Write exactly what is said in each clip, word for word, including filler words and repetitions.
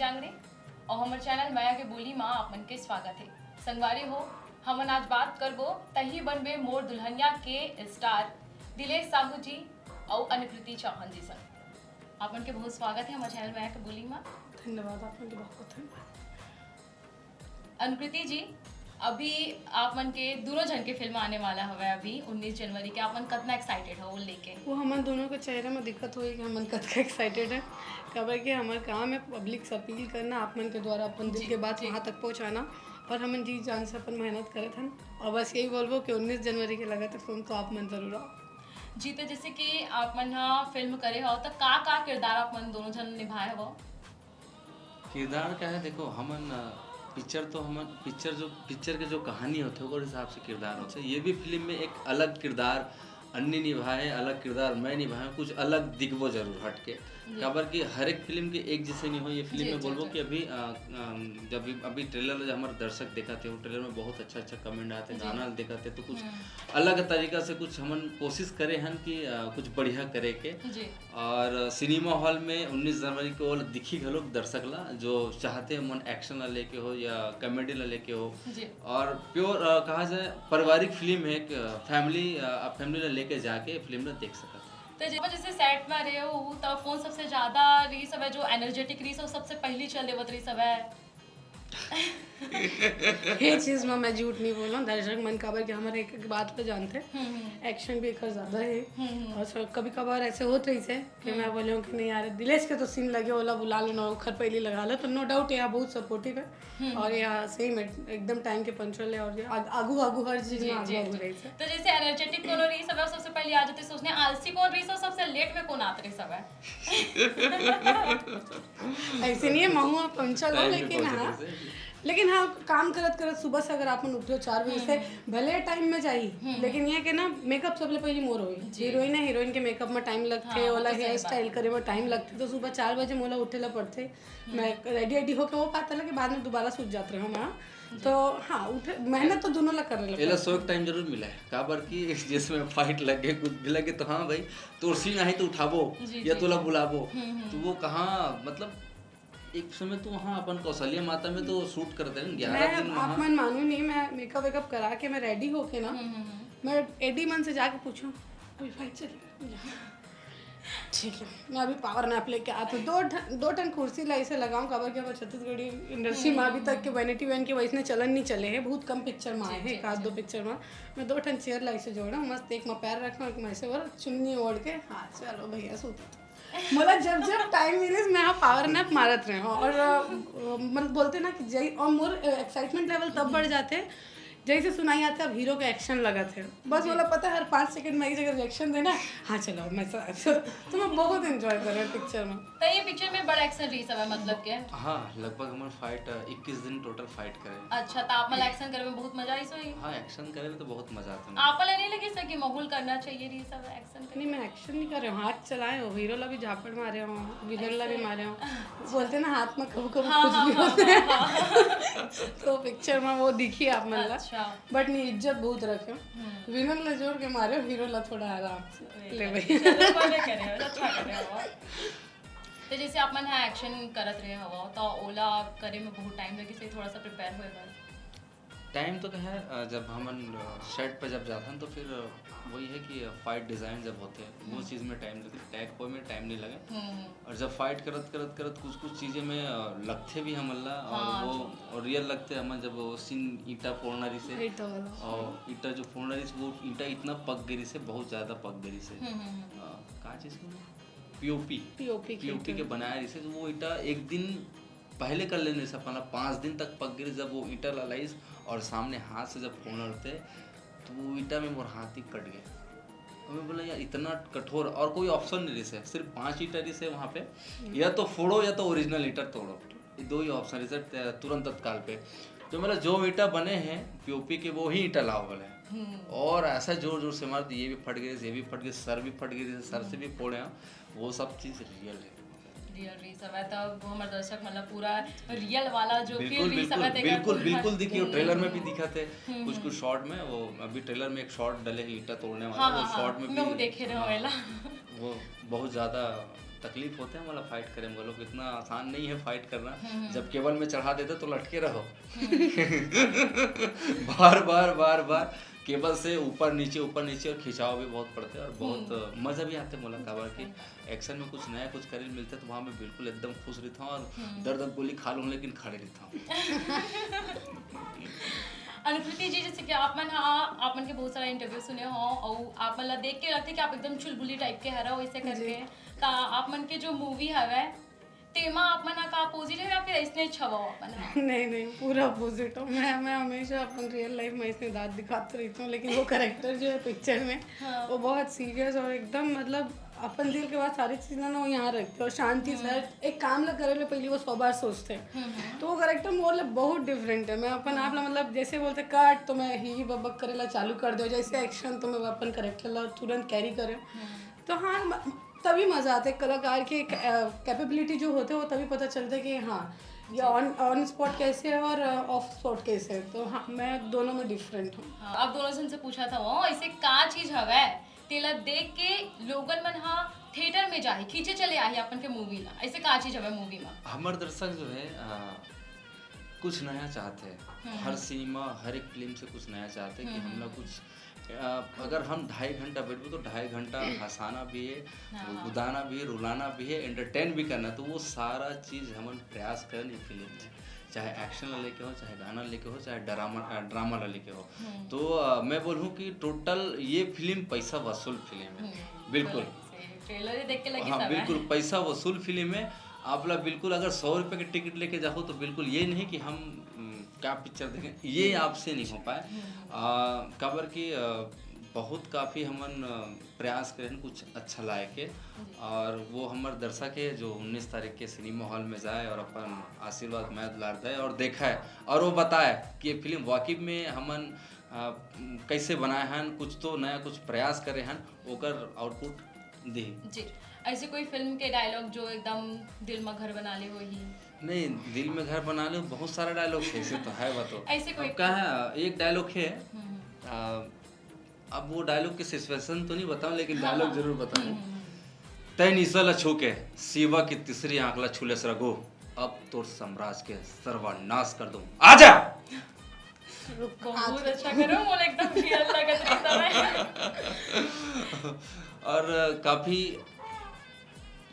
चांगड़े और हमर चैनल मया के बोली मा आप मन के स्वागत है। संगवारी हो, हमन आज बात करबो तही बनबे मोर दुल्हनिया के स्टार दिलेश साहू जी और अनुकृति चौहान जी संग। आप मन के बहुत स्वागत है हमर चैनल मया के बोली मा। धन्यवाद, आप मन के बहुत बहुत धन्यवाद। अनुकृति जी, अभी आप मन के दोनों झन के फिल्म आने वाला हवय अभी उन्नीस जनवरी के, आप मन कतना एक्साइटेड हो वो लेके? वो हमन दोनों के चेहरे में दिक्कत होई कि हमन कतका एक्साइटेड है, काबर कि हमर काम है पब्लिक से अपील करना, आप मन के द्वारा अपन दिल जी, के बात जी। वहाँ तक पहुँचाना, और हमन जी जान से अपन मेहनत करत हन। और बस यही बोलबो कि उन्नीस जनवरी के लगा तो फिल्म तो आप मन जरूर आओ। जी, तो जैसे कि आप मन हा फिल्म करे हो, तो का का किरदार आप मन दोनों झन निभाए हो? किरदार का है, देखो, हमन अ, पिक्चर तो हमन पिक्चर जो पिक्चर के जो कहानी होते ओकर हिसाब से किरदार होते। ये भी फिल्म में एक अलग किरदार अन्नी निभाए, अलग किरदार मैं निभाए, कुछ अलग दिखबो जरूर हट के। काबर कि हर एक फिल्म के एक जैसे नहीं हो। ये फिल्म जी, में जी, बोलबो जी। कि अभी अ, अम, जब भी अभी ट्रेलर जो हमारे दर्शक देखा थे, वो ट्रेलर में बहुत अच्छा अच्छा कमेंट आते, जी। गाना देखा थे, तो कुछ हम्म। अलग तरीका से कुछ हमन कोशिश करे हन कि अ, कुछ बढ़िया करे के। जी। और सिनेमा हॉल में उन्नीस जनवरी को दिखी घलोक दर्शक ला, जो चाहते हैं मन एक्शन ला लेके हो या कॉमेडी ला लेके हो, जी। और प्योर, अ, कहा जाए, पारिवारिक फिल्म है, एक फैमिली, फैमिली ला लेके जाके फिल्म ला देख सकत है। तो जब जैसे सेट में रहे हो, तो कौन सबसे ज्यादा रीस हवे जो एनर्जेटिक रीस हो, सबसे पहली चल देवत रीस हवे? ये चीज में मैं झूठ नहीं बोलूँ, दर्शक मन काबर कि हमारे एक एक बात पे जानते हैं। हम्म, हम्म। एक्शन भी एकर ज्यादा है। हम्म, हम्म। और सर, कभी कभार ऐसे होत रही से कि मैं बोले हूँ कि नहीं यार, दिलेश के तो सीन लगे, ओला बुला लो ना, ओखर पहली लगा लो, तो नो डाउट यहाँ बहुत सपोर्टिव है। हम्म। और यहाँ सही में एकदम टाइम के पंचुअल है, और ये आग- आगू आगू हर चीज जी, में आगू जी, आगू जी। रही से। तो जैसे एनर्जेटिक कोनो रीस हवे, सबसे पहली आ जाते सोचने आलसी कौन रीस हो, सबसे लेट में कौन आते रीस हवे? ऐसे नहीं है, महू पंचुअल हो, टाइम पे लेकिन पहुंचे हाँ, थे। लेकिन हाँ, काम करत करत सुबह से अगर आप मन उठो चार बजे से, भले टाइम में जाई, लेकिन ये के ना, मेकअप सबले पहली मोर होई। जी। हीरोइन है, हीरोइन के मेकअप में टाइम लगथे, हाँ, वो ओला तो सही हेयर बात स्टाइल है। करे में टाइम लगथे, तो सुबह चार बजे मोला उठे ला पड़थे। मैं रेडी रेडी होके वो पाता लगे, बाद में दोबारा सूत जात रहे हम। तो हाँ, उठे, मेहनत तो दोनों ला करे ला एला पड़थे। सोए के टाइम जरूर मिला है, काबर कि जिसमें फाइट लग गए, कुछ भी लगे, तो हाँ भाई, तोर सीन आही तो उठाबो जी, या जी, तोला जी। बुलाबो, हम्म, हम्म। तो वो कहाँ, मतलब, एक समय तो वहाँ अपन कौशल्या माता में तो शूट करते हैं, ग्यारह मैं दिन आप वहाँ। मन मानो नहीं, मैं मेकअप वेकअप करा के मैं रेडी होके ना, हम्म, हम्म, हम्म। मैं एडी मन से जाके पूछूं, अभी फाइट चल रही है? ठीक है, मैं अभी पावर नैप लेके आती हूँ। दो ठन दो ठन कुर्सी लाई से लगाऊं, काबर कि हमारे छत्तीसगढ़ी इंडस्ट्री में अभी तक के वैनिटी वैन के वैसने चलन नहीं चले हैं, बहुत कम पिक्चर में आए जी, हैं, जी, एक आध जी। दो पिक्चर में। मैं दो ठन चेयर लाई से जोड़ा, मस्त एक में पैर रखा, एक में ऐसे, और चुन्नी ओढ़ के, हाँ चलो भैया सूता। मोला जब जब टाइम मिले, मैं यहाँ पावर नैप मारत रहे हूँ। और अ, मतलब बोलते ना कि जय, और मोर एक्साइटमेंट लेवल तब बढ़ जाते हैं जैसे सुनाई आता है अब हीरो का एक्शन लगा थे, बस बोला पता है हर पाँच सेकंड में एक जगह रिएक्शन देना है। हाँ चलो, मैं सा- तो मैं बहुत एंजॉय कर रही हूँ पिक्चर में। तो ये पिक्चर में बड़ा एक्शन रीस हवे, मतलब के? हाँ, लगभग हमारे फाइट, इक्कीस दिन टोटल फाइट करे। अच्छा, तो आप मन एक्शन करे में बहुत मजा आई सोई? हाँ, एक्शन करे में तो बहुत मजा आता है। आप वाला नहीं लगे सर कि माहौल करना चाहिए रीस हवे एक्शन नहीं, मैं एक्शन नहीं कर रही हूँ, हाथ चलाए हो, हीरो ला भी झापड़ मारे हो, विलन ला भी मारे हो। बोलते ना हाथ में कभी कभी हाँ, कुछ हाँ, भी हाँ, होते हैं। हाँ, हाँ। तो पिक्चर में वो दिखी आप मन ला। अच्छा। बट नहीं, इज्जत बहुत रखे हो। हम्म। विलन ला जोर के मारे हो, हीरो ला थोड़ा आराम से। ले भाई। चलो, बढ़िया करे हो, अच्छा करे हो। तो जैसे आप मन हा एक्शन करत रहे हो, तो ओला करे में बहुत टाइम लगी से थोड़ा सा प्रिपेयर होए बर। टाइम तो क्या है, अ, जब हमन सेट पर जब जाथन तो फिर, अ, वही है कि फाइट डिजाइन जब होते हैं, वो चीज़ में टाइम लगता है, टैग कोई में टाइम नहीं लगे। हम्म। और जब फाइट करत करत करत कुछ कुछ चीज़ें में, अ, लगते भी हमन ला, और हाँ, वो और रियल लगते हमन, जब वो सीन ईंटा फोड़ना रही से, ईंटा वाला। और ईंटा जो फोड़ना रही से, वो ईंटा इतना पक गई से, बहुत ज़्यादा पक गई से। हम्म, हम्म, हम्म। अ, का चीज़ को? पीओपी। पीओपी के पीओपी के ईंटा। बनाए रही से, तो वो ईंटा एक दिन पहले कर लेने से अपना पाँच दिन तक पक गई। जब वो ईंटा ला लाइस और सामने हाथ से जब फोड़ना रहते, तो वो ईंटा में मोर हाथ ही कट गया। और मैं बोला, "यार, इतना कठोर।" और कोई ऑप्शन नहीं रही से, सिर्फ पांच ईंटा रही से वहाँ पे, या तो फोड़ो या तो ओरिजिनल ईंटा तोड़ो, ये दो ही ऑप्शन रही से, त-, तुरंत तत्काल पे। तो मेरा जो ईंटा बने हैं पीओपी के, वो ही ईंटा लाओ बोले। और ऐसा जोर जोर से मार, ये भी फट गए, ये भी फट गए, सर भी फट गए, सर से भी फोड़े हैं। वो सब चीज़ रियल है। रियल रीस हवे, तब हमर दर्शक मतलब पूरा रियल वाला जो फील बिल्कुल, रीस बिल्कुल, हवे, तेकर बिल्कुल, पूरा बिल्कुल दिखियो, ट्रेलर में भी हम्म। दिखा थे, हम्म, कुछ कुछ शॉट में, वो अभी ट्रेलर में एक शॉट डले हैं ईंटा तोड़ने वाला, हाँ, वो हाँ, शॉट हाँ, में मैं वो भी, देखे रहे हाँ, वाला। वो बहुत ज़्यादा तकलीफ होथे हमला फाइट करे में, वो लोग इतना आसान नहीं है फाइट करना। हम्म, हम्म। जब केबल में चढ़ा देते तो लटके रहो। हम्म। बार बार बार बार केबल से ऊपर नीचे, ऊपर नीचे, और खिंचाव भी बहुत पड़थे और बहुत हम्म। मजा भी आथे मोला, काबर कि एक्शन में कुछ नया, कुछ करे मिलथे तो वहाँ मैं बिल्कुल एकदम खुश रहता हूँ और हम्म। दर्द गोली खा लूँ लेकिन खड़े रहता हूँ। अनुकृति जी, जैसे कि आप मन हा, आप मन के बहुत सारा इंटरव्यू सुने हो और आप मन ला देख के लगथे कि आप एकदम चुलबुली टाइप के हरा वैसे जी। करके, ता आप मन के जो मूवी हवय तेमा आप मन हा का अपोजिट है या फिर ऐसने छवा हो आप मन हा? नहीं, नहीं, पूरा अपोजिट हो। मैं, मैं हमेशा अपन रियल लाइफ में ऐसे दांत दिखाते रहती हूँ, लेकिन वो कैरेक्टर जो है पिक्चर में, हाँ। वो बहुत सीरियस और एकदम, मतलब, अपन दिल के बात सारी चीजें ना वो यहाँ रखते हैं और शांति से हम्म। हर एक काम ला करे ले पहले वो सौ बार सोचते हैं। हम्म, हम्म। तो वो कैरेक्टर मोर ला बहुत डिफरेंट है। मैं अपन आप ला, मतलब, जैसे बोलते कट तो मैं ही ही बकबक करे ला चालू कर दो, जैसे एक्शन तो मैं अपन कैरेक्टर ला तुरंत कैरी करे। हम्म। तो हाँ, म-, तभी मजा आता है कलाकार के कैपेबिलिटी जो होते हैं, वो तभी पता चलता है कि हाँ, ये जी। ऑन, ऑन स्पॉट कैसे है और ऑफ स्पॉट कैसे है। तो हाँ, मैं दोनों में डिफरेंट हूँ। हाँ, आप दोनों जन से पूछा था वो, ऐसे का चीज हवय तेला देख के लोगन मन हा थिएटर में जाही, खींचे चले आही अपन के मूवी ला, ऐसे का चीज हवय मूवी में? हमर दर्शक जो है, आ, कुछ नया चाहते हैं। हम्म। हर सिनेमा, हर एक फिल्म से कुछ नया चाहते हैं कि हम्म, हमला हम्म। कुछ, आ, अगर हम ढाई घंटा बैठबो तो ढाई घंटा हंसाना भी है, हाँ। गुदाना भी है, रुलाना भी है, एंटरटेन भी करना है। तो वो सारा चीज हमन प्रयास करन ये फिल्म में, चाहे एक्शन ला लेके हो, चाहे गाना लेके हो, चाहे ड्रामा, आ, ड्रामा ला लेके हो। हम्म। तो, आ, मैं बोलूँ कि टोटल ये फिल्म पैसा वसूल फिल्म है। हम्म, बिल्कुल। बिल्कुल सही। ट्रेलर ही देख के लगी हाँ, सब है। बिल्कुल पैसा वसूल फिल्म है। आप ला बिल्कुल अगर सौ रुपये के टिकट लेके जाओ तो बिल्कुल ये नहीं कि हम, उम, क्या पिक्चर देखें, ये आपसे नहीं हो पाए। हम्म। आ, काबर कि, आ, बहुत काफी हमन, आ, प्रयास करें कुछ अच्छा लाए के, जी। और वो हमर दर्शक है जो उन्नीस तारीख के सिनेमा हॉल में जाए और अपन आशीर्वाद, मया दुलार दे और देखा है और वो बताए कि ये फिल्म वाकई में हमन, आ, कैसे बनाए हन, कुछ तो नया, कुछ प्रयास करे हन, ओकर आउटपुट दे। जी, ऐसे कोई फिल्म के डायलॉग जो एकदम दिल में घर बना ले होही? नहीं, दिल में घर बना ले, बहुत सारा डायलॉग है, ऐसे तो है, वो तो। ऐसे कोई अब का है, एक डायलॉग है, हम्म। आ, अब वो डायलॉग की सिचुएशन तो नहीं बताऊं, लेकिन हाँ, डायलॉग हाँ। जरूर बताऊं। हम्म, हम्म, हम्म। तय निशा ला छू के, शिवा की तीसरी आंख ला छू ले सरगो, अब तोर साम्राज्य के सर्वनाश कर दूं, आजा। रुको, बहुत अच्छा करो, मोला एकदम रियल लगत रही समय। और काफी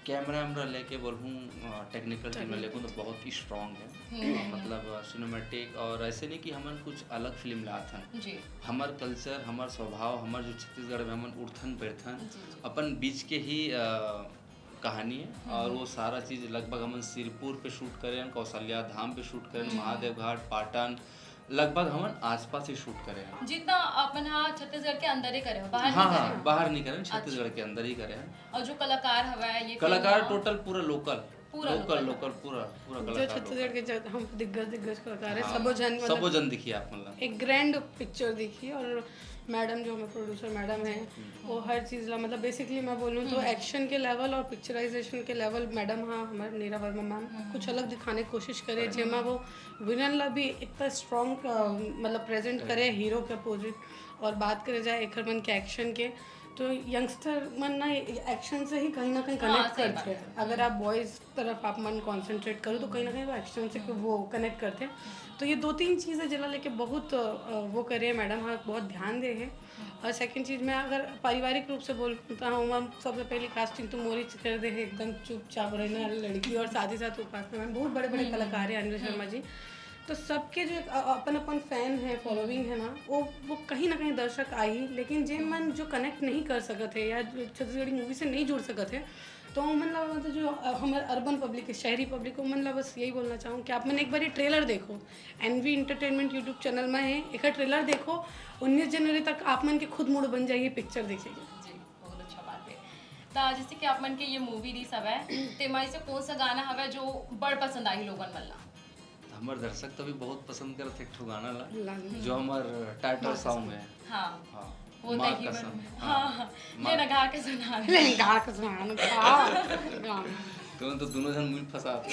कैमरा वैमरा लेके बोलूँ, अ, टेक्निकल टीम में टेक्निकल लेके तो टीम। बहुत ही स्ट्रांग है। हम्म। अ, मतलब, अ, सिनेमैटिक और ऐसे नहीं कि हमन कुछ अलग फिल्म लात हन। जी। हमर कल्चर, हमर स्वभाव, हमर जो छत्तीसगढ़ में हमन उठथन बैठथन, जी, जी। अपन बीच के ही, अ, कहानी है हम्म। और वो सारा चीज लगभग हमन सिरपुर पे शूट करे हन, कौशल्या धाम पे शूट करे हन, हम्म। महादेव घाट, पाटन, लगभग हमन आसपास ही शूट करे हन। जितना अपन हा छत्तीसगढ़ के अंदर ही करे हो, बाहर हाँ, नहीं करे हाँ, हो? बाहर नहीं करे हन, अच्छा। छत्तीसगढ़ के अंदर ही करे हन। और जो कलाकार हवय, ये कलाकार फिल्म हा? टोटल पूरा लोकल, पूरा लोकल, लोकल। लोकल, पूरा, पूरा जो कलाकार छत्तीसगढ़ लोकल। के जत-, हम दिग्गज, दिग्गज कलाकार है, हाँ, सबो झन, मतलब, सबो झन दिखी आप, मतलब। एक ग्रैंड पिक्चर दिखी और मैडम जो हमें प्रोड्यूसर मैडम है, हम्म। वो हर चीज़ ला, मतलब, बेसिकली मैं बोलूँ तो हम्म। एक्शन के लेवल और पिक्चराइजेशन के लेवल मैडम, हाँ, हमारे नीरा वर्मा मैम हम्म। कुछ अलग दिखाने की कोशिश करे, करेक्ट। जेमा वो विलन ला भी इतना स्ट्रॉन्ग, अ, मतलब, प्रेजेंट करेक्ट। करे हीरो के अपोजिट। और बात करे जाए एकर मन के एक्शन के, तो यंगस्टर मन ना एक्शन से ही कहीं ना कहीं हाँ, कनेक्ट सही करते बात हैं। है। अगर आप बॉयज तरफ आप मन कॉन्सेंट्रेट करो तो कहीं ना कहीं वो एक्शन से हम्म। वो कनेक्ट करते हैं। तो ये दो तीन चीज़ें जेला लेके बहुत, अ, वो करे हैं मैडम, हाँ, बहुत ध्यान दे हैं। हम्म। और सेकंड चीज़, मैं अगर पारिवारिक रूप से बोलूँ तो हम, हम सबसे पहली कास्टिंग तो मोरी च कर दे है, एकदम चुपचाप रहने वाली लड़की, और साथ ही साथ उपासना मैम, बहुत बड़े बड़े हम्म, कलाकार हैं, अनिल हम्म। शर्मा जी। तो सबके जो एक अ-, अपन अपन फैन है, फॉलोइंग है ना, वो, वो कहीं ना कहीं दर्शक आई, लेकिन जे मन जो कनेक्ट नहीं कर सकत है या जो छत्तीसगढ़ी मूवी से नहीं जुड़ सकत है, तो उमन ला, मतलब, जो, अ, हमर अर्बन पब्लिक है, शहरी पब्लिक, उमन ला बस यही बोलना चाहूँ कि आप मन एक बार ये ट्रेलर देखो, एनवी एंटरटेनमेंट YouTube चैनल में है, एक ट्रेलर देखो, उन्नीस जनवरी तक आप मन के खुद मूड बन जाइए पिक्चर देखे के। जी, बहुत अच्छा बात है। तो जैसे कि आप मन के ये मूवी रिलीज हवय, तेमा से कौन सा गाना हवय जो बड़ पसंद आई लोगन मन ला? हमर दर्शक तो भी बहुत पसंद करत हे एक ठो गाना ला, ला। जो हमर टाइटल माँ सॉन्ग कसम। है। हाँ। हाँ। वो माँ दही कसम। बन-, हाँ। हाँ, हाँ। माँ ले ना गा के सुना दे। ले गा के सुना ना, गा। गा। तुम तो दोनों जन मुझे फंसा।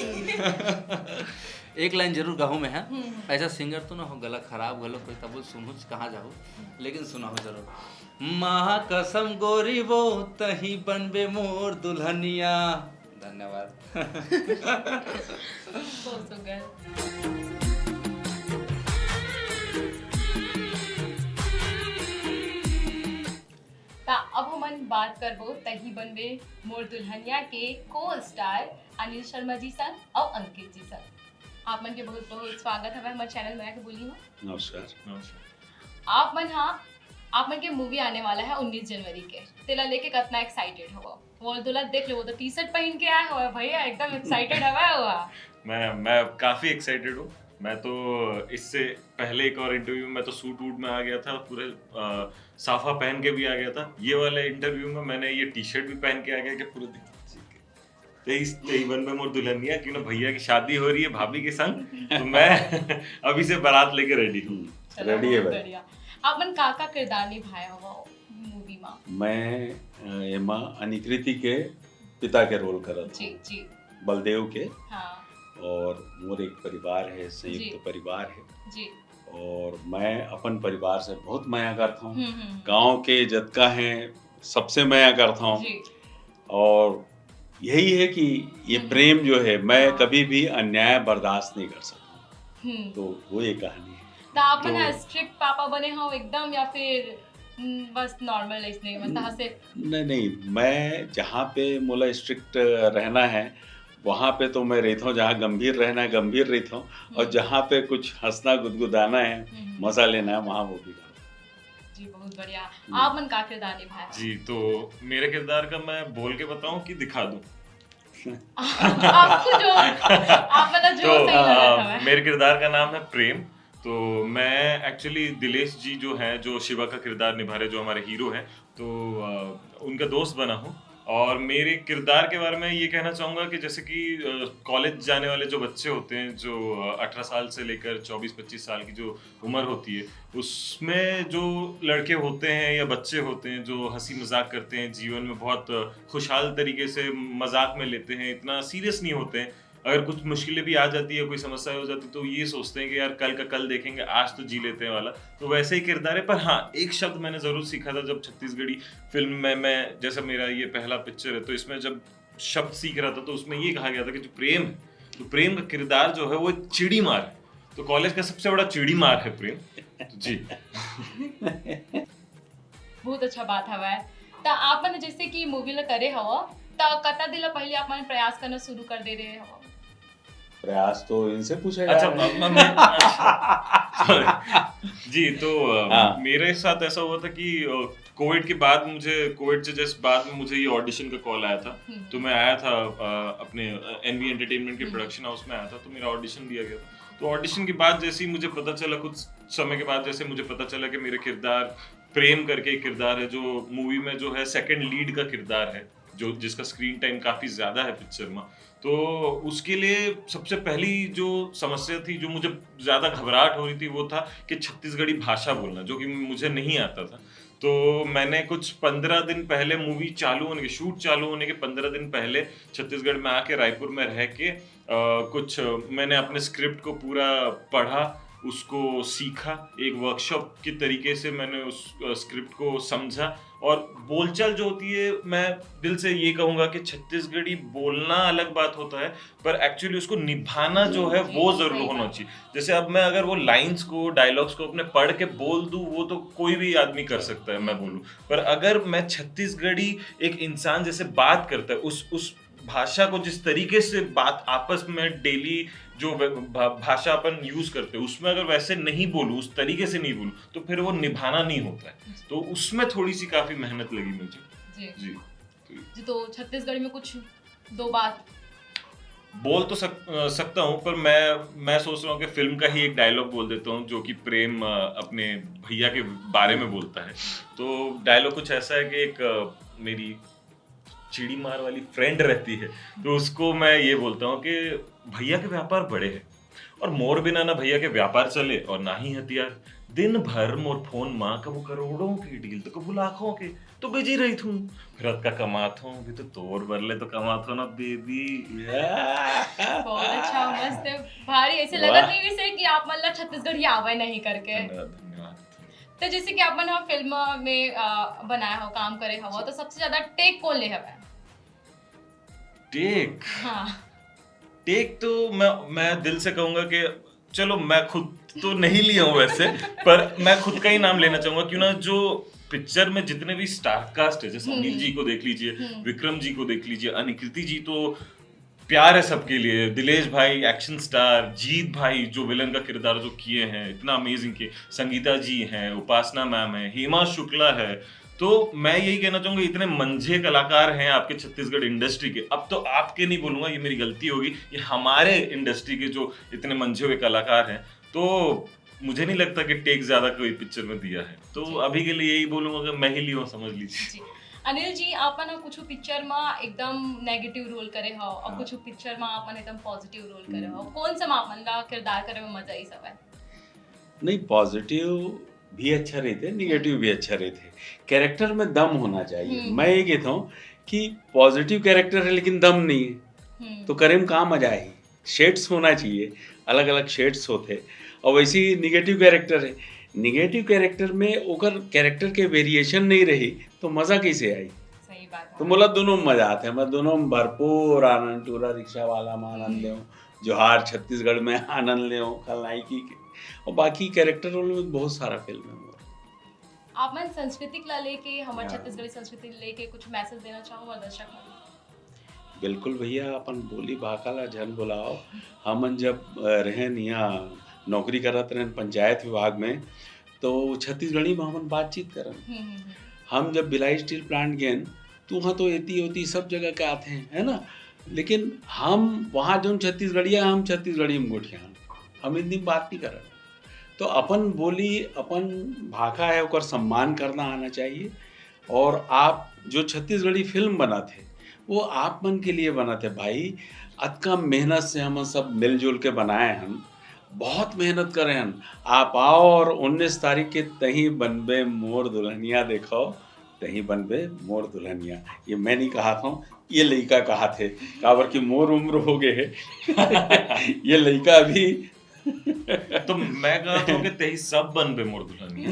एक लाइन जरूर गाहूँ मैं, हाँ। हम्म। ऐसा सिंगर तो ना हो, गला खराब, गला कोई तब सुनहु कहाँ जाहू, लेकिन सुनाहू जरूर। माँ कसम गोरी वो तही बनबे मोर दुल्हनिया। धन्यवाद। बहुत सुघर। त अब हमन बात करबो तही बनबे मोर दुल्हनिया के को स्टार अनिल शर्मा जी संग अउ अंकित जी संग। आप मन के बहुत बहुत स्वागत हवय हमर चैनल मया के बोली म। नमस्कार। आप मन हा, आप मन के मूवी आने वाला है उन्नीस जनवरी के, तेला लेके कतना एक्साइटेड हवो? वो तोला देख ले, वो तो टी शर्ट पहन के आया हुआ है भैया, एकदम एक्साइटेड हवा हुआ। मैं मैं काफ़ी एक्साइटेड हूँ। मैं तो इससे पहले एक और इंटरव्यू में मैं तो सूट वूट में आ गया था, पूरे अ, साफा पहन के भी आ गया था। ये वाले इंटरव्यू में मैंने ये टी शर्ट भी पहन के आ गया कि पूरे दिन तेईस तेईस बन में मोर दुल्हनिया, क्यों ना भैया की शादी हो रही है भाभी के संग, तो मैं अभी से बारात लेके रेडी हूँ। चलो, रेडी है बहुत भाई। बढ़िया। आप मन का का किरदार निभाए हो मूवी में? मैं अ, एमा अनिकृति के पिता के रोल करत जी हूँ, जी। बलदेव के। हाँ और मोर एक परिवार है, संयुक्त जी। परिवार है। जी। और मैं अपन परिवार से बहुत मया करता हूँ। हम्म हम्म। गांव के जतका हैं, सबसे मया करता हूँ। जी। और यही है कि ये हम्म। प्रेम जो है, मैं हाँ। कभी भी अन्याय बर्दाश्त नहीं कर सकता। हम्म। तो वो ये कहानी है। तो आप मन तो- स्ट्रिक्ट पापा बने हो एकदम, या फिर हम्म, बस नॉर्मल ऐसने, बस हंसे? नहीं नहीं, मैं जहाँ पे मोला स्ट्रिक्ट रहना है, वहाँ पे तो मैं रहता हूँ। जहाँ गंभीर रहना है, गंभीर रहता हूँ। और हम्म। जहाँ पे कुछ हंसना, गुदगुदाना है, हम्म। मजा लेना है, वहाँ वो भी करता हूँ। जी, बहुत बढ़िया। हम्म। आप मन का किरदार निभाए? जी, तो मेरे किरदार का मैं बोल के बताऊं कि दिखा दूं? आपको जो, आप मतलब जो तो सही लगा था अ, मैं। मेरे किरदार का नाम है प्रेम। तो मैं एक्चुअली दिलेश जी जो है, जो शिवा का किरदार निभा रहे, जो हमारे हीरो हैं, तो अ, उनका दोस्त बना हूँ। और मेरे किरदार के बारे में ये कहना चाहूँगा कि जैसे कि कॉलेज जाने वाले जो बच्चे होते हैं, जो अठारह साल से लेकर चौबीस पच्चीस साल की जो उम्र होती है, उसमें जो लड़के होते हैं या बच्चे होते हैं जो हंसी मजाक करते हैं, जीवन में बहुत खुशहाल तरीके से मजाक में लेते हैं, इतना सीरियस नहीं होते हैं। अगर कुछ मुश्किलें भी आ जाती है, कोई समस्या हो जाती है, तो ये सोचते हैं कि यार, कल का कल देखेंगे, आज तो जी लेते हैं वाला। तो वैसे ही किरदार है। पर हाँ, एक शब्द मैंने ज़रूर सीखा था जब छत्तीसगढ़ी फिल्म में मैं, जैसा मेरा ये पहला पिक्चर है, तो इसमें जब शब्द सीख रहा था तो उसमें ये कहा गया था कि जो प्रेम है, तो प्रेम का किरदार जो है वो एक चिड़ी मार है। तो कॉलेज का सबसे बड़ा चिड़ी मार है प्रेम। तो जी। बहुत अच्छा बात हवय। त आप मन जैसे कि मूवी ला करे हव, त कतना दिन ला पहले आप मन प्रयास करना शुरू कर दे रहे हव? प्रयास तो इनसे पूछा अच्छा, जाए। म- म- मैं- अच्छा। Sorry। जी, तो अ, हाँ। मेरे साथ ऐसा हुआ था कि कोविड के बाद मुझे, कोविड से जस्ट बाद में मुझे ये ऑडिशन का कॉल आया था। हम्म। तो मैं आया था अ, अपने एनवी एंटरटेनमेंट के हम्म। प्रोडक्शन हाउस में आया था, तो मेरा ऑडिशन दिया गया था। तो ऑडिशन के बाद जैसे ही मुझे पता चला, कुछ समय के बाद जैसे मुझे पता चला कि मेरे किरदार प्रेम करके एक किरदार है, जो मूवी में जो है सेकंड लीड का किरदार है, जो, जिसका स्क्रीन टाइम काफ़ी ज़्यादा है पिक्चर में, तो उसके लिए सबसे पहली जो समस्या थी, जो मुझे ज़्यादा घबराहट हो रही थी, वो था कि छत्तीसगढ़ी भाषा बोलना, जो कि मुझे नहीं आता था। तो मैंने कुछ पंद्रह दिन पहले, मूवी चालू होने के, शूट चालू होने के पंद्रह दिन पहले छत्तीसगढ़ में आके, रायपुर में रह के अ, कुछ मैंने अपने स्क्रिप्ट को पूरा पढ़ा, उसको सीखा, एक वर्कशॉप के तरीके से मैंने उस अ, स्क्रिप्ट को समझा। और बोलचाल जो होती है, मैं दिल से ये कहूँगा कि छत्तीसगढ़ी बोलना अलग बात होता है, पर एक्चुअली उसको निभाना जो है, जी, वो ज़रूर सही होना बात। चाहिए। जैसे अब मैं अगर वो लाइंस को, डायलॉग्स को अपने पढ़ के बोल दूँ, वो तो कोई भी आदमी कर सकता है, मैं बोलूँ। पर अगर मैं छत्तीसगढ़ी एक इंसान जैसे बात करता है, उस उस भाषा को, जिस तरीके से बात आपस में डेली जो वे- भा- भाषा अपन यूज़ करते हैं, उसमें अगर वैसे नहीं बोलूँ, उस तरीके से नहीं बोलूँ, तो फिर वो निभाना नहीं होता है। तो उसमें थोड़ी सी काफ़ी मेहनत लगी मुझे। जी। जी। जी, तो छत्तीसगढ़ी में कुछ दो बात। बोल तो सक, अ, सकता हूँ, पर मैं मैं सोच रहा हूँ कि फिल्म का ही एक डायलॉग बोल देता हूँ, जो कि प्रेम अ, अपने भैया के बारे में बोलता है। तो डायलॉग कुछ ऐसा है कि एक अ, मेरी चिड़ी मार वाली फ्रेंड रहती है, तो उसको मैं ये बोलता हूँ कि भैया के व्यापार बड़े हैं और मोर बिना ना भैया के व्यापार चले और ना ही हथियार। दिन भर मोर फोन माँ कबू करोड़ों की डील तो कबू लाखों के, तो बिजी रही थूँ। फिर अतका कमात हूँ भी तो तोर बरले तो कमात हो ना बेबी। बहुत अच्छा, मस्त है, भारी। ऐसे वाह। लगत नहीं वैसे कि आप मतलब छत्तीसगढ़ी आवे नहीं करके। धन्यवाद, धन्यवाद। तो जैसे कि आप मन ह फिल्म में अ, बनाए हो, काम करे हो, तो सबसे ज्यादा टेक कौन ले हवे? टेक हाँ। टेक तो मैं मैं दिल से कहूंगा कि चलो, मैं खुद तो नहीं लिया हूँ वैसे, पर मैं खुद का ही नाम लेना चाहूंगा। क्यों ना, जो पिक्चर में जितने भी स्टार कास्ट है, जैसे हम्म। अनिल जी को देख लीजिए, हम्म। विक्रम जी को देख लीजिए, अनिकृति जी तो प्यार है सबके लिए, दिलेश भाई एक्शन स्टार, जीत भाई जो विलन का किरदार जो किए हैं, इतना अमेजिंग किए, संगीता जी हैं, उपासना मैम है, हेमा शुक्ला है। तो मैं यही कहना चाहूंगा, इतने मंझे कलाकार हैं आपके छत्तीसगढ़ इंडस्ट्री के। अब तो आपके नहीं बोलूंगा, ये मेरी गलती होगी, ये हमारे इंडस्ट्री के जो इतने मंझे हुए कलाकार हैं। तो मुझे नहीं लगता कि टेक ज्यादा कोई पिक्चर में दिया है, तो अभी के लिए यही बोलूंगा कि मैं ही लियो, समझ लीजिए। जी। अनिल जी, आप मन कुछ पिक्चर में एकदम नेगेटिव रोल करे हो और हाँ। कुछ पिक्चर में आप मन एकदम पॉजिटिव रोल करे हो, हम्म। कौन सा में आप मन ला किरदार करे में मजा आई सब है? नहीं, पॉजिटिव भी अच्छा रहते, निगेटिव भी अच्छा रहते। कैरेक्टर में दम होना चाहिए। हम्म। मैं ये कहता हूँ कि पॉजिटिव कैरेक्टर है लेकिन दम नहीं है, हम्म। तो करे में का मजा आई? शेड्स होना चाहिए, अलग अलग शेड्स होते। और वैसे ही निगेटिव कैरेक्टर है, निगेटिव कैरेक्टर में ओकर कैरेक्टर के वेरिएशन नहीं रही तो मजा कैसे आई? सही बात है। तो मोला दोनों में मजा आते हैं, मैं दोनों में भरपूर आनंद, टूरा रिक्शा वाला में आनंद हम्म। लेऊँ, जोहार छत्तीसगढ़ में आनंद लेऊँ, खलनायकी के, और बाकी कैरेक्टर रोल में बहुत सारा फिल्म है मोर। आप मन संस्कृति ला लेके, हमारे हाँ। छत्तीसगढ़ी संस्कृति लेके कुछ मैसेज देना चाहूँ और दर्शक मन? बिल्कुल भैया, अपन बोली भाखा ला झन भुलाओ। हमन जब अ, रहेन यहाँ नौकरी करत रहेन पंचायत विभाग में, तो छत्तीसगढ़ी में हमन बातचीत करन। हम्म, हम्म, हम्म। हम जब भिलाई स्टील प्लांट गेन, तो वहाँ तो एती ओती सब जगह के आते हैं, है ना? लेकिन हम वहाँ जो छत्तीसगढ़िया, हम छत्तीसगढ़ी में गोठियान, हम हिंदी में बात नहीं करन। तो अपन बोली, अपन भाखा है, ओकर सम्मान करना आना चाहिए। और आप जो छत्तीसगढ़ी फिल्म बनाते, वो आप मन के लिए बनाते भाई। अतका मेहनत से हम सब मिलजुल के बनाए हन, बहुत मेहनत करे हन। आप आओ और उन्नीस तारीख के तही बनबे मोर दुल्हनिया, देखो, तही बनबे मोर दुल्हनिया। ये मैं नहीं कहा था, ये लइका कहा थे, काबर कि मोर उम्र हो गए है। ये लइका अभी तो मैं कहता हूँ कि तेई सब बनबे मोर दुल्हनिया।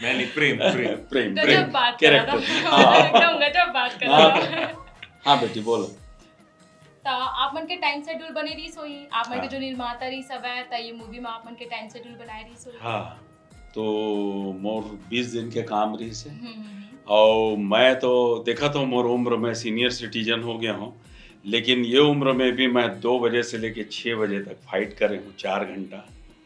मैं नहीं, प्रेम प्रेम। प्रेम, गजब प्रेम, बात करा character। था। हाँ। एकदम गजब बात करा हाँ। था। हाँ बेटी, बोलो। तो आप मन के टाइम शेड्यूल बने रही सोई, आप मन के हाँ। जो निर्माता रही सब है, तो ये मूवी में आप मन के टाइम शेड्यूल बनाए रही सोई। हाँ, तो मोर बीस दिन के काम रही से। हम्म, हम्म, हम्म। और मैं तो देखा तो मोर उम्र में सीनियर सिटीजन हो गया हूँ, लेकिन ये उम्र में भी मैं दो बजे से लेके छः बजे तक फाइट करे हूँ, चार घंटा।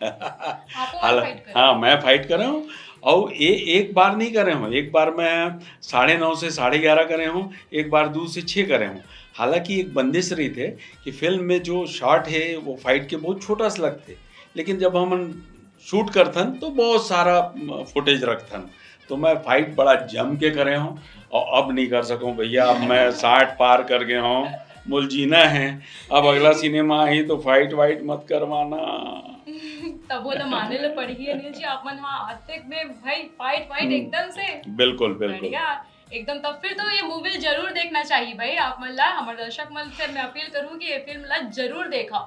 आपो हाल- फाइट कर हाँ, मैं फाइट करे हूँ। और ये एक बार नहीं करे हूँ, एक बार मैं साढ़े नौ से साढ़े ग्यारह करे हूँ, एक बार दो से छः करे हूँ। हालांकि एक बंदिश रही थे कि फिल्म में जो शॉट है वो फाइट के बहुत छोटा सा लगते, लेकिन जब हम शूट करथन तो बहुत सारा फुटेज रखथन। तो मैं फाइट बड़ा जम के करे हूँ और अब नहीं कर सकूँ भैया, अब मैं साठ पार कर गया हूँ, मोल जीना है। अब अगला सिनेमा ही तो फाइट वाइट मत करवाना। तब वो तो माने ले पड़ी ही अनिल जी, आप मन हाँ अतेक में भाई फाइट वाइट हम्म। एकदम से बिल्कुल, बिल्कुल। बढ़िया, एकदम। तब फिर तो ये मूवी जरूर देखना चाहिए भाई आप मन ला। हमारे दर्शक मन से मैं अपील करूँ कि ये फिल्म ला जरूर देखा।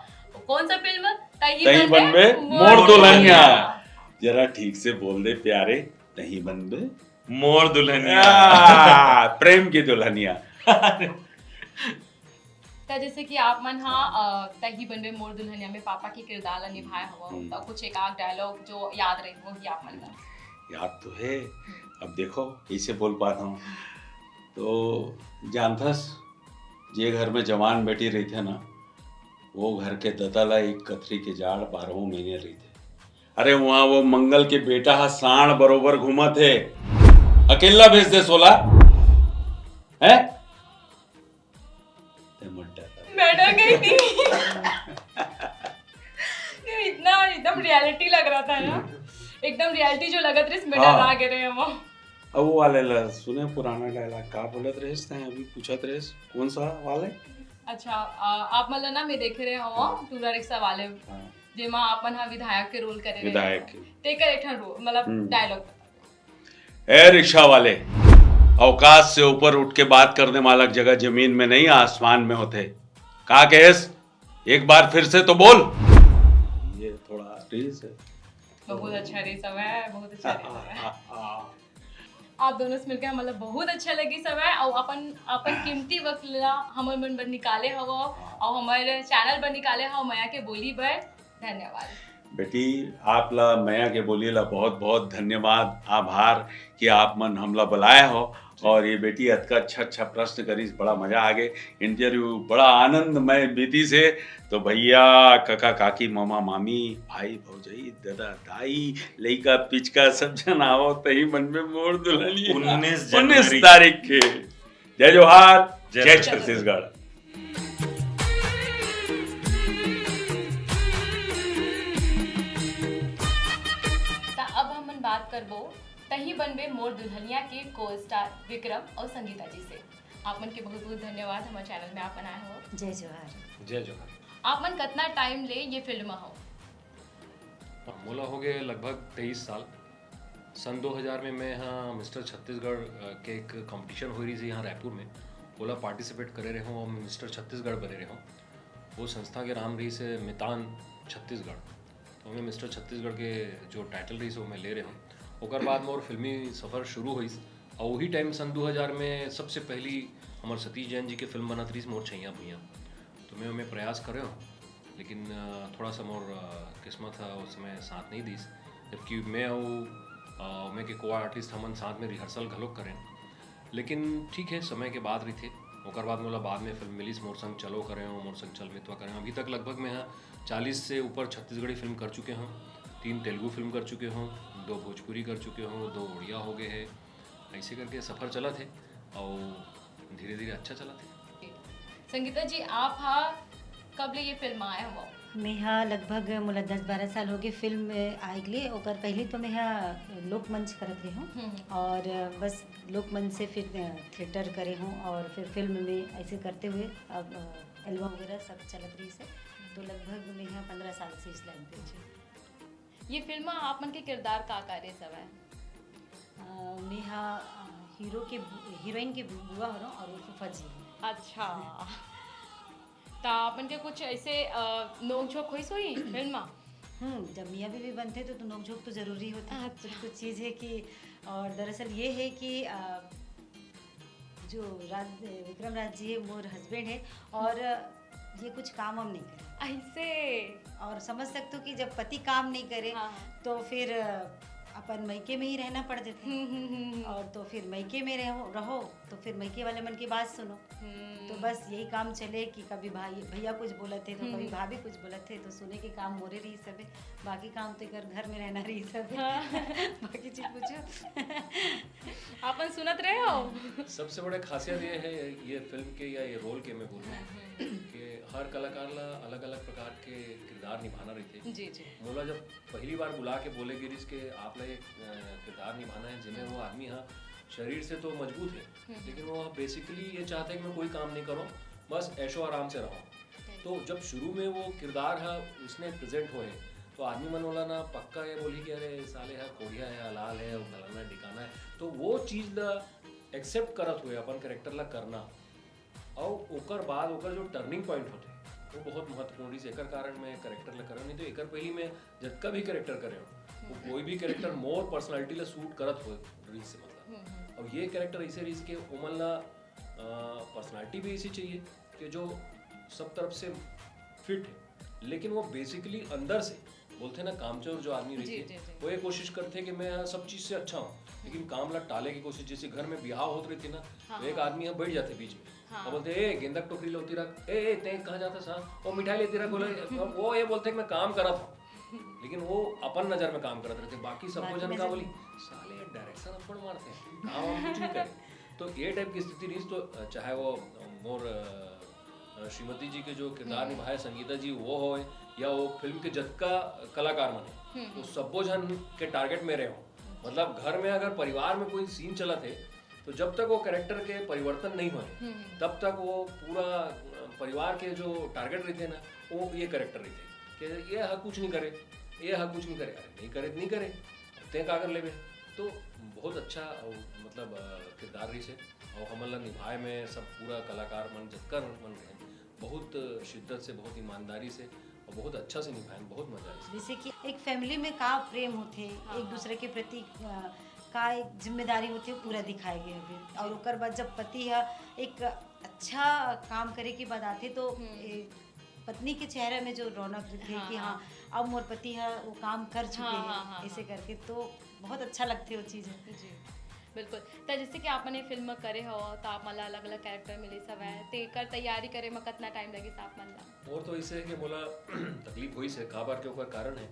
कौन सा फिल्म? तही तही बनबे बनबे मोर मोर दुल्हनिया। दुल्हनिया। जरा ठीक से बोल दे प्यारे, तही बनबे मोर दुल्हनिया। आ, प्रेम की दुल्हनिया। तो जैसे कि आप मन हाँ अ, तही बनबे मोर दुल्हनिया में पापा के किरदार ला निभाए हवो, हम्म। तो कुछ एक आध डायलॉग जो याद रही वो ही आप मन ला। याद तो है, अब देखो कैसे बोल पाता हूँ। तो जानथस, जे घर में जवान बेटी रहिथे ना, वो घर के दतला एक कथरी के जाड़ बारहों महीने रहिथे। अरे वहाँ वो मंगल के बेटा हा सांड बरोबर घूमत हे, अकेला भेज दे सोला, है? ते मत डर। मैं डर गई थी। ये इतना एकदम रियलिटी लग रहा था ना, एकदम रियलिटी जो लगत रही, मैं हाँ। डरा गए रहे हम। अब वो वाले ला सुने पुराना डायलॉग, का बोलत रहेस तैं, अभी पूछत रहेस कौन सा वाले? अच्छा, आ, आप मतलब ना मैं देखे रहे हो टूरा रिक्शा वाले, हाँ, जेमा आप मन हा विधायक के रोल करे रहे विधायक हो। के। तेकर एक ठन रोल, मतलब हम्म। डायलॉग। ए रिक्शा वाले, औकात से ऊपर उठ के बात करने वाला जगह जमीन में नहीं, आसमान में होते। का कहेस? एक बार फिर से तो बोल। ये थोड़ा तेज है। बहुत अच्छा रे सब है, बहुत अच्छा रे सब है। आप दोनों से मिलके हमला बहुत अच्छा लगिस हवय, अउ अपन, अपन कीमती वक्त ला हमर मन बर निकाले हवव, अउ हमर चैनल बर निकाले हवव, मया के बोली बर। धन्यवाद। बेटी, आप ला मया के बोली ला बहुत बहुत धन्यवाद, आभार कि आप मन हमला बुलाए हो। और ये बेटी अतका अच्छा अच्छा प्रश्न करिस, बड़ा मजा आ गे। इंटरव्यू बड़ा आनंदमय बीतिस हे। तो भैया, कका, काकी, मामा, मामी, भाई, भौजाई, ददा, दाई, लइका, पिचका, सब झन आवव तही बनबे मोर दुल्हनिया। उन्नीस उन्नीस जनवरी। तारीख के। जय जोहार, जय जय छत्तीसगढ़। छत्तीसगढ़। त अब हमन बात करबो तही बनबे मोर दुल्हनिया के को स्टार विक्रम और संगीता जी से। आप मन के बहुत बहुत धन्यवाद हमर चैनल में आप मन आए हो। जय जोहार। जय जोहार। आप मन कितना टाइम ले ये फील्ड में हो? मोला हो गए लगभग तेईस साल। सन दो हज़ार में मैं यहाँ मिस्टर छत्तीसगढ़, अ, के एक कंपटीशन हो रही थी यहाँ रायपुर में, ओला पार्टिसिपेट करे रहे हूँ और मिस्टर छत्तीसगढ़ बने रहे हूँ। वो संस्था के नाम रही से मितान छत्तीसगढ़। तो मैं मिस्टर छत्तीसगढ़ के जो टाइटल रही से वो मैं ले रहे हूँ। ओकर बाद मोर फिल्मी सफ़र शुरू हुई और वही टाइम सन दो हज़ार में सबसे पहली हमारे सतीश जैन जी के फिल्म बनत रही मोर छैया भुइया। तो मैं ओमे प्रयास करे हूँ, लेकिन अ, थोड़ा सा मोर अ, किस्मत है उस समय साथ नहीं दीस, जबकि मैं वो अ, मैं के को आर्टिस्ट हमन साथ में रिहर्सल घलोक करें। लेकिन ठीक है, समय के बात रही थे। ओकर बाद मोला बाद में फिल्म मिलिस मोर संग चलो करे हूँ, मोर संग चल मितवा करे हूँ। अभी तक लगभग मैं यहाँ चालीस से ऊपर छत्तीसगढ़ी फिल्म कर चुके हूँ। तीन तेलुगु फिल्म कर चुके हूँ, दो भोजपुरी कर चुके हूँ, दो उड़िया हो गए हैं। ऐसे करके सफ़र चलत है और धीरे धीरे अच्छा चलत है। संगीता जी, आप हा कब ले ये फिल्म आए हो? मैं हा लगभग मोला दस बारह साल हो गए फिल्म में आए के लिए। ओकर पहले तो मैं हा लोकमंच करत रहे हूँ हम्म। और बस लोकमंच से फिर थिएटर करे हूँ और फिर फिल्म में। ऐसे करते हुए अब एल्बम वगैरह सब चलत रही से, तो लगभग मैं हा पंद्रह साल से इस लाइन पे हूँ। ये फिल्म में आप मन के किरदार का का रहे हवय? अ, मैं हा अ, हीरो के बु- हीरोइन के बु- बुआ हो रहा हूँ और वो फूफा जी हैं। अच्छा। त आप मन के कुछ ऐसे अ, नोकझोंक होइस होही फिल्म में? हम्म, जब मियाँ बीवी बनते तो, तो नोकझोंक तो जरूरी होते हैं। अच्छा। कुछ कुछ चीज़ है कि, और दरअसल ये है कि अ, जो राज विक्रम राज जी है, मोर हस्बैंड है, और ये कुछ काम हम नहीं करें। ऐसे। और समझ सकते हो कि जब पति काम नहीं करे हाँ, हाँ। तो फिर अ, अपन मइके में ही रहना पड़ जाता है। हम्म, हम्म, हम्म, हम्म। और तो फिर मइके में रहो रहो तो फिर मइके वाले मन की बात सुनो। हम्म। तो बस यही काम चले कि कभी भाई भैया कुछ बोलत थे तो कभी हम्म। भाभी कुछ बोलत थे, तो सुने के काम मोरे रही सबे, बाकी काम तो एकर घर में रहना रही सबे। हाँ। बाकी चीज पूछो। आप मन सुनत रहे हो? सबसे बड़ा खासियत ये है ये फिल्म के या ये रोल के, मैं बोलूँ कि हर कलाकार ला अलग अलग प्रकार के किरदार निभाना रहिथे। जी, जी। मोला जब पहली बार बुला के बोले गिरिस के आप ला एक अ, किरदार निभाना है जिसमें वो आदमी हा शरीर से तो मजबूत है, लेकिन वो बेसिकली ये चाहता है कि मैं कोई काम नहीं करूँ, बस ऐशो आराम से रहूँ। तो जब शुरू में वो किरदार हा उसने प्रेजेंट होए तो आदमी मन वाला ना पक्का ये बोली कि अरे साले हा कोढ़िया है, हलाल है, वो फलाना है, ढिकाना है। तो वो चीज ला एक्सेप्ट करत हुए अपन कैरेक्टर ला करना, और ओकर बाद ओकर जो टर्निंग पॉइंट होते वो बहुत महत्वपूर्ण रही। एकर कारण मैं कैरेक्टर ला करन, नहीं तो एकर पहली मैं जतका भी कैरेक्टर करे हूँ वो कोई भी कैरेक्टर मोर पर्सनालिटी ला सूट करत हो रही से, मतलब। और ये कैरेक्टर ऐसे रही कि ओमन ला पर्सनालिटी भी ऐसी चाहिए कि जो सब तरफ से फिट है, लेकिन वो बेसिकली अंदर से बोलते ना कामचोर जो आदमी जी, रहते जी, जी। वो ये कोशिश करते कि मैं सब चीज से अच्छा हूँ, लेकिन काम ला टाले की कोशिश। जैसे घर में ब्याह होत रही थी ना, हाँ, तो एक हाँ। आदमी यहाँ बैठ जाते बीच में, हाँ। और बोलते ए गेंदा टोकरी लोती रख, ए ए ते कहाँ जाता सा, वो मिठाई लेती रख, बोले वो ये बोलते कि मैं काम करा था, लेकिन वो अपन नजर में काम करत रहते, बाकी सब बाकी जन का नजर बोली में। साले डायरेक्शन अपन मारते हैं, काम हम कुछ नहीं करे। तो ये टाइप की स्थिति रही। तो अ, चाहे वो अ, मोर अ, अ, श्रीमती जी के जो किरदार निभाए संगीता जी वो हो, या वो फिल्म के जतका कलाकार मन है, वो सब्बो जन के टारगेट में रहे हो। मतलब घर में अगर परिवार में कोई सीन चलत है तो जब तक वो कैरेक्टर के परिवर्तन नहीं होए तब तक वो पूरा अ, परिवार के जो टारगेट रहते हैं ना, वो ये कैरेक्टर रहते हैं कि ये हा कुछ नहीं करे, ये हा कुछ नहीं करे, अरे नहीं करे तो नहीं करे, ते का कर लेबे। तो बहुत अच्छा अ, मतलब अ, किरदार रही से, और हमन ला निभाए में सब पूरा कलाकार मन जतका मन रहे बहुत शिद्दत से, बहुत ईमानदारी से और बहुत अच्छा से निभाए, बहुत मजा आइस। जैसे कि एक फैमिली में का प्रेम होते, एक दूसरे के प्रति अ, का एक जिम्मेदारी होथे, वो पूरा दिखाए गे हवे। और ओकर बाद जब पति ह एक अच्छा काम करे के बाद आथे, तो ए, पत्नी के चेहरा में जो रौनक दिखथे कि हाँ, अब मोर पति ह वो काम कर चुके हैं, ऐसे करके, तो बहुत अच्छा लगथे वो चीज। जी, बिल्कुल। त जैसे कि आप मन ये फिल्म करे हो, तो आप मन ला अलग-अलग कैरेक्टर मिलिस हवय, तेकर तैयारी करे म कतना टाइम लगिस आप मन ला? मोर तो ऐसे है कि मोला तकलीफ होइस है, काबर के ओकर कारण है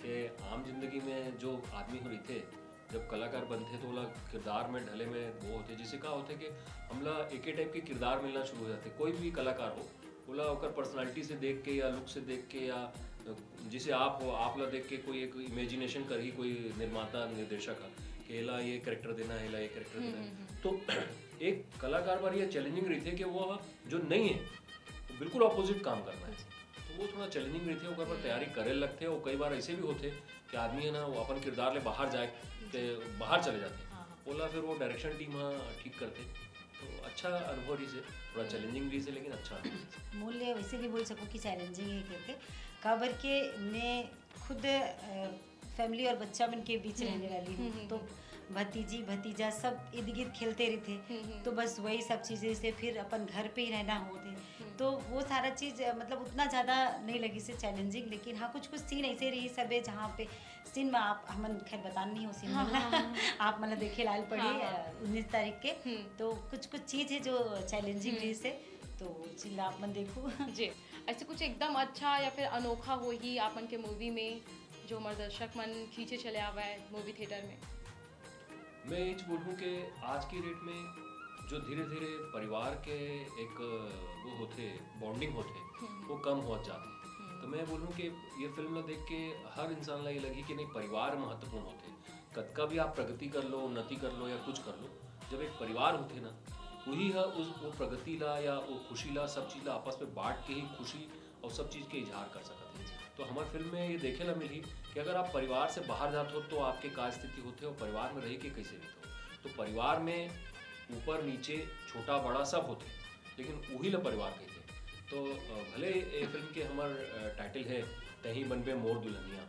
कि आम जिंदगी में जो आदमी हो रहिथे, जब कलाकार बनथे तो ओला किरदार में ढले में वो होथे, जैसे का होथे कि हमला एके टाइप के किरदार मिलना शुरू हो जाथे। कोई भी कलाकार हो, ओला ओकर पर्सनालिटी से देख के या लुक से देख के या जैसे आप हो, आप ला देख के कोई एक इमेजिनेशन करही कोई निर्माता निर्देशक ह कि एला ये कैरेक्टर देना है, एला ये कैरेक्टर देना है। तो एक कलाकार बर ये चैलेंजिंग रहिथे कि वो जो नहीं है, वो बिल्कुल ऑपोजिट काम करना है। तो वो थोड़ा चैलेंजिंग रहिथे, ओकर बर तैयारी करे लगथे। और कई बार ऐसे भी होथे कि आदमी है ना, वो अपन किरदार ले बाहर जाए, ते बाहर चले जाथे। ओला फिर वो डायरेक्शन टीम ह ठीक करथे। तो अच्छा अनुभव रहिस हे, थोड़ा चैलेंजिंग रहिस हे, लेकिन अच्छा अनुभव रहिस हे। मोर ले वैसे नहीं बोल सकूँ कि चैलेंजिंग है करके, काबर के मैं खुद फैमिली और बच्चा मन के बीच रहने वाली हूँ। तो भतीजी भतीजा सब इर्द गिर्द खेलते रहिथे। तो बस वही सब चीजें से फिर अपन घर पे ही रहना होथे। तो वो सारा चीज अ, मतलब उतना ज्यादा नहीं लगिस हे चैलेंजिंग, लेकिन हाँ, कुछ कुछ सीन ऐसे रहिस हवे जहाँ पे सीन में आप, हमन खैर बताना नहीं हो सीन हाँ, मन ला। हाँ, हाँ। आप मन ला देखे लाल पड़ी हाँ, हाँ। उन्नीस तारीख के। तो कुछ कुछ चीज है जो चैलेंजिंग रहिस हे, तो चिल्ला आप मन देखो। जी, ऐसे कुछ एकदम अच्छा या फिर अनोखा होही आप मन के मूवी में, जो हमर दर्शक मन खींचे चले आवे मूवी थिएटर में? मैं ये बोलूँ कि आज की डेट में जो धीरे धीरे परिवार के एक वो होथे, बॉन्डिंग होथे, वो कम होत जाथे। तो मैं बोलूँ कि ये फिल्म ला देख के हर इंसान ला ये लगी कि नहीं, परिवार महत्वपूर्ण होथे। कतका भी आप प्रगति कर लो, उन्नति कर लो या कुछ कर लो, जब एक परिवार होथे ना, वही ह उस, वो प्रगति ला या वो खुशी ला, सब चीज ला आपस में बांट के ही खुशी और सब चीज के इजहार कर सकत हे। तो हमर फिल्म में ये देखे ला मिलही कि अगर आप परिवार से बाहर जात हो तो आपके का स्थिति होथे और परिवार में रह के कैसे रहिथो। तो परिवार में ऊपर नीचे, छोटा बड़ा सब होथे, लेकिन उही ला परिवार कहिथे। तो अ, भले ये फिल्म के हमर अ, टाइटल है तहीं बनबे मोर दुल्हनिया,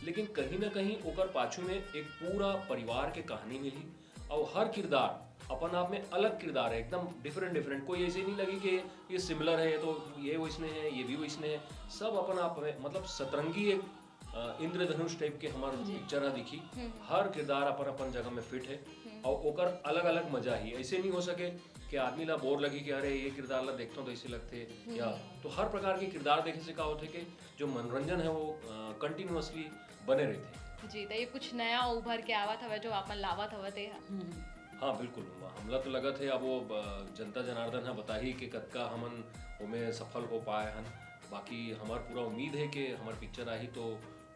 लेकिन कहीं ना कहीं ओकर पाछू में एक पूरा परिवार के कहानी मिलही। और हर किरदार अपन आप में अलग किरदार है, एकदम डिफरेंट डिफरेंट। कोई ऐसे नहीं लगी कि ये सिमिलर है तो ये वैसने है, ये भी वैसने है। सब अपन आप में, मतलब, सतरंगी एक अ, इंद्रधनुष टाइप के हमर पिक्चर ह दिखी। हर किरदार अपन अपन जगह में फिट है और ओकर अलग अलग मजा ही। ऐसे नहीं हो सके कि आदमी ला बोर लगी कि अरे, ये किरदार ला देखथों तो ऐसे लगथे, या तो हर प्रकार के किरदार देखे से का होथे कि जो मनोरंजन है वो कंटिन्यूअसली बने रहथे। जी, तो ये कुछ नया उभर के आवत हवे जो आप मन लावत हवे ते ह। हाँ, बिल्कुल। हमला तो लगत है अब वो ब-, जनता जनार्दन ह बताही कि कतका हमन ओमे सफल हो पाए हन। बाकी हमार पूरा उम्मीद है कि हमार पिक्चर आही तो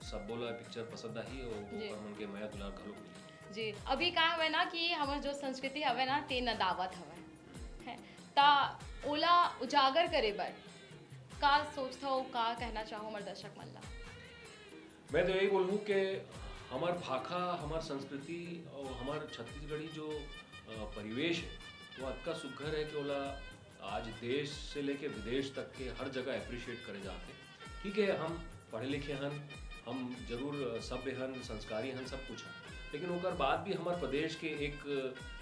सबो ला पिक्चर पसंद आही और जी। ओकर मन के मया दुलार घलो मिली। जी, अभी का हवे ना कि हमर जो संस्कृति हवे ना, ते नदावत हवे, है, ता ओला उजागर करे बर का सोचथव, का कहना चाहो हमर दर्शक मन ला? मैं तो यही बोलूँ कि हमार भाखा, हमार संस्कृति और हमार छत्तीसगढ़ी जो, अ, परिवेश है, वो अतका सुघर है कि ओला आज देश से लेके विदेश तक के हर जगह अप्रिशिएट करे जाथे। ठीक है, हम पढ़े लिखे हन, हम जरूर सभ्य हन, संस्कारी हन, सब कुछ हन, लेकिन ओकर बाद भी हमार प्रदेश के एक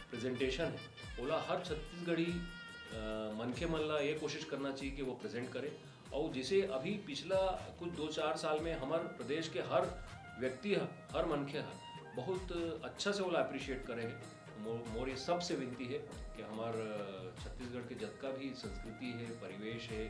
प्रेजेंटेशन है, ओला हर छत्तीसगढ़ी, अ, मनखे मन ला ये कोशिश करना चाहिए कि वो प्रेजेंट करे। और जैसे अभी पिछला कुछ दो चार साल में हमार प्रदेश के हर व्यक्ति ह, हर मनखे ह बहुत अच्छा से ओला अप्रिशिएट करे है। मो-, मोर ये सबसे विनती है कि हमार, अ, छत्तीसगढ़ के जतका भी संस्कृति है, परिवेश है,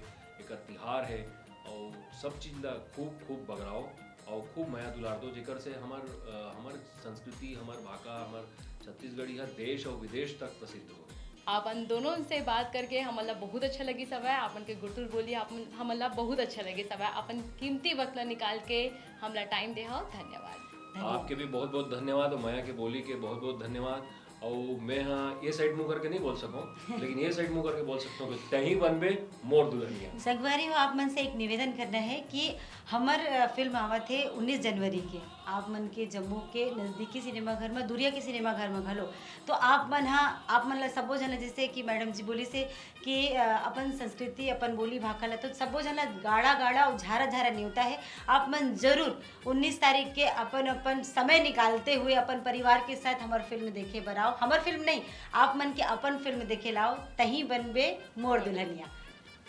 एकर तिहार है, और सब चीज ला खूब, खूब बगराओ और खूब मया दुलार दो, जेकर से हमार, अ, हमार संस्कृति, हमार भाखा, हमार छत्तीसगढ़ी ह देश और विदेश तक प्रसिद्ध हो। आप मन दोनों से बात करके हमन ला बहुत अच्छा लगिस हवय, आप मन के गुरतुर बोली आप मन, हमन ला बहुत अच्छा लगिस हवय। अपन कीमती वक्त ला निकाल के हमला टाइम दे हव, धन्यवाद। धन्यवाद। आपके भी बहुत बहुत धन्यवाद और मया के बोली के बहुत बहुत धन्यवाद। और मैं हाँ ये साइड मुंह करके नहीं बोल सकूँ, लेकिन ये साइड मुंह करके बोल सकता हूँ कि तहीं बनबे मोर दुल्हनिया। संगवारी हो, आप मन से एक निवेदन करना है कि हमर अ, फिल्म आवत है उन्नीस जनवरी के। आप मन के जम्मू के नजदीकी सिनेमा घर में, दुरिया के सिनेमा घर में घलो, तो आप मन हा आप मन ला सबो झन ला, जैसे कि मैडम जी बोली से कि अ, अपन संस्कृति, अपन बोली भाखा ला तो सबो झन ला गाड़ा गाड़ा और झारा झारा नेवता है। आप मन जरूर उन्नीस तारीख के अपन अपन समय निकालते हुए अपन परिवार के साथ हमर फिल्म देखे बर आओ। हमर फिल्म नहीं, आप मन के अपन फिल्म देखे लाओ, तहीं बनबे मोर दुल्हनिया।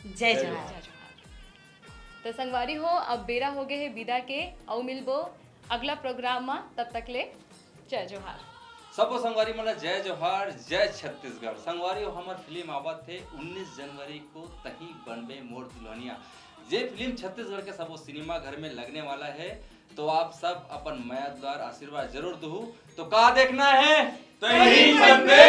जय जय जोहार। जय जोहार। तो संगवारी हो, अब बेरा हो गए है विदा के। अउ मिलबो अगला प्रोग्राम में, तब तक ले जय जोहार। सबो संगवारी मन ला जय जोहार, जय छत्तीसगढ़। संगवारी हो, हमर फिल्म आवत है उन्नीस जनवरी को, तहीं बनबे मोर दुल्हनिया। ये फिल्म छत्तीसगढ़ के सबो सिनेमा घर में लगने वाला है, तो आप सब अपन मया दुलार आशीर्वाद जरूर दहू। तो का देखना है? तहीं बनबे